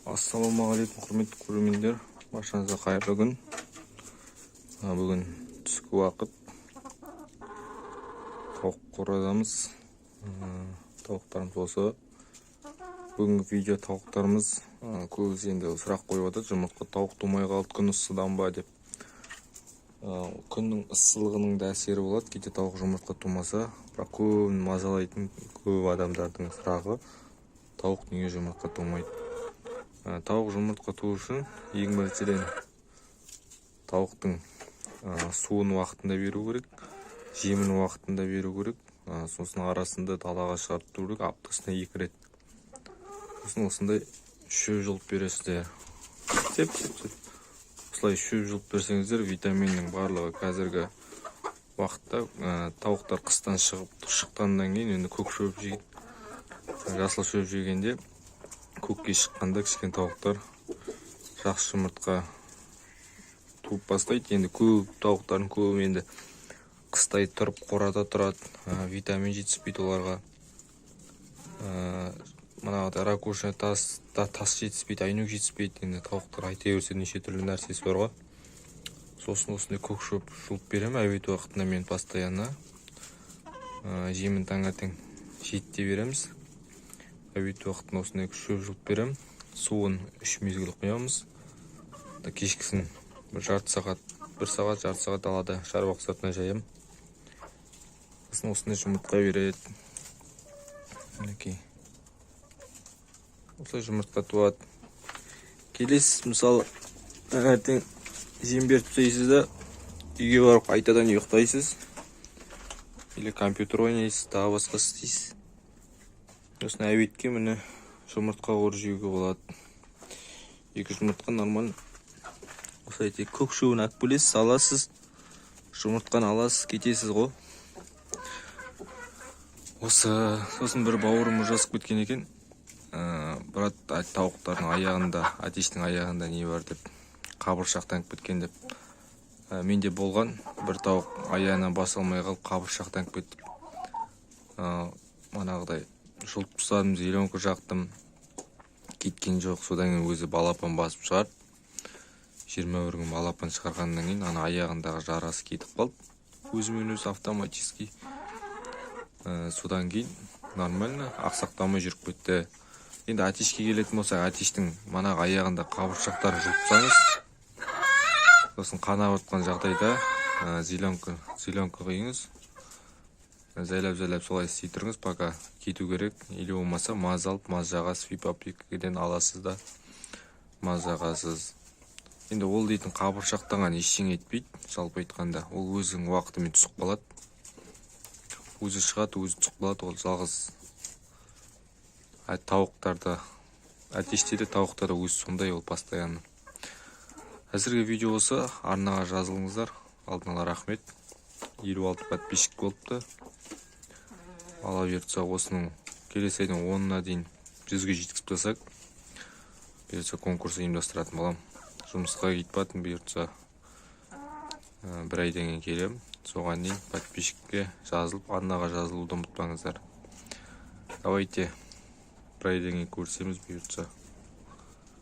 Ассалаумағалейкум, құрметті көрермендер! Баршаңызға қайырлы күн! Бүгін түскі уақыт, тауық қорадамыз. Тауықтарымыз осы. Бүгінгі видео тауықтарымыз. Көбісі енді сұрақ қойып жатады: жұмыртқа тауық тумай қалды, күн ысыдан ба деп. Күннің ыссылығының да әсері болады кейде тауық жұмыртқа тумаса. Бірақ көбін мазалайтын, көп адамдардың сұрағы: тауық неге жұмыртқа тумайды? Тауық жұмыртқа туу үшін ең біріншіден тауықтың суын уақытында беру керек, жемін уақытында беру керек, сосын арасында далаға шығарып тұру керек аптасына екі рет. Сосын осындай шөп жұлып бересіздер. Теп, теп, теп. Осылай шөп жұлып берсеңіздер, витаминнің барлығы. Қазіргі уақытта тауықтар қыстан шығып шыққаннан кейін енді көк шөп жейді. Жасыл шөп жегенде, көкке шыққанда кішкене тауықтар жақсы жұмыртқа туып бастайды. Енді көп тауықтардың көбі енді қыстай тұрып қорада тұрады, витамин жетіспейді оларға. Манағыдай ракушня тас та, тас жетіспейді, әйнек жетіспейді. Енді тауықтар айта берсе, неше түрлі нәрсесі бар ғой. Сосын осындай көк шөп жұлып беремін обед уақытында мен постоянно. Жемін таңертең 7-де береміз, обед уақытында осындай шөп жұлып беремін. Суын үш мезгіл құямыз. Кешкісін бір жарты сағат, бір сағат, жарты сағат далада шарбақ сыртына жаямын. Сосын осындай жұмыртқа береді. Мінекей, осылай жұмыртқа туады. Келесіз, мысалы, таңертең жем беріп тастайсыз да, үйге барып қайтадан ұйықтайсыз или компьютер ойнайсыз, тағы басқа істейсіз. Сосын обедке, міне, жұмыртқа қуырып жеуге болады. Екі жұмыртқа нормально. Осылай тек көк шөбін алып келесіз, саласыз, жұмыртқаны аласыз, кетесіз ғой осы. Сосын бір бауырым жазып кеткен екен: «Брат, тауықтардың аяғында, әтештің аяғында не бар?» – деп, қабыршақтанып кеткен деп. Менде болған, бір тауық аяғынан баса алмай қалып, қабыршақтанып кетті. Манағыдай жұлып тастадым, зеленка жақтым, кеткен жоқ. Содан кейін өзі балапан басып шығарды. 21 күн балапан шығарғаннан кейін ана аяғындағы жарасы кетіп қалды өзімен өзі автоматически. Содан кейін нормально, ақсақтамай жүріп кетті. Енді әтешке келетін болсақ, әтештің манағы аяғында қабыршақтарын жұлып тастаңыз. Сосын қанап жатқан жағдайда зеленка құйыңыз. Жайлап жайлап солай істей тұрыңыз, пока кету керек. Или болмаса мазь алып, мазь жағасыз, вип аласыз да, мазь жағасыз. Енді ол дейтін қабыршақтанған ештеңе етпейді. Жалпы айтқанда, ол өзінің уақытымен түсіп қалады, өзі шығады, өзі түсіп қалады. Ол жалғыз тауықтарда, әтеште де, тауықтарда өзі сондай ол постоянно. Әзірге видео осы. Арнаға жазылыңыздар. Алдын ала рахмет. 56 подписчик болыпты. Алла бұйыртса, осының келесі айдың 10-ына дейін 100-ге жеткізіп тастасақ, бұйыртса, конкурс ұйымдастыратын боламын. Жұмысқа кетіп жатырмын, бұйыртса, бір айдан кейін келемін. Соған дейін подписчикке жазылып, арнаға жазылуды ұмытпаңыздар. Давайте, бір айдан кейін көрісеміз, бұйыртса.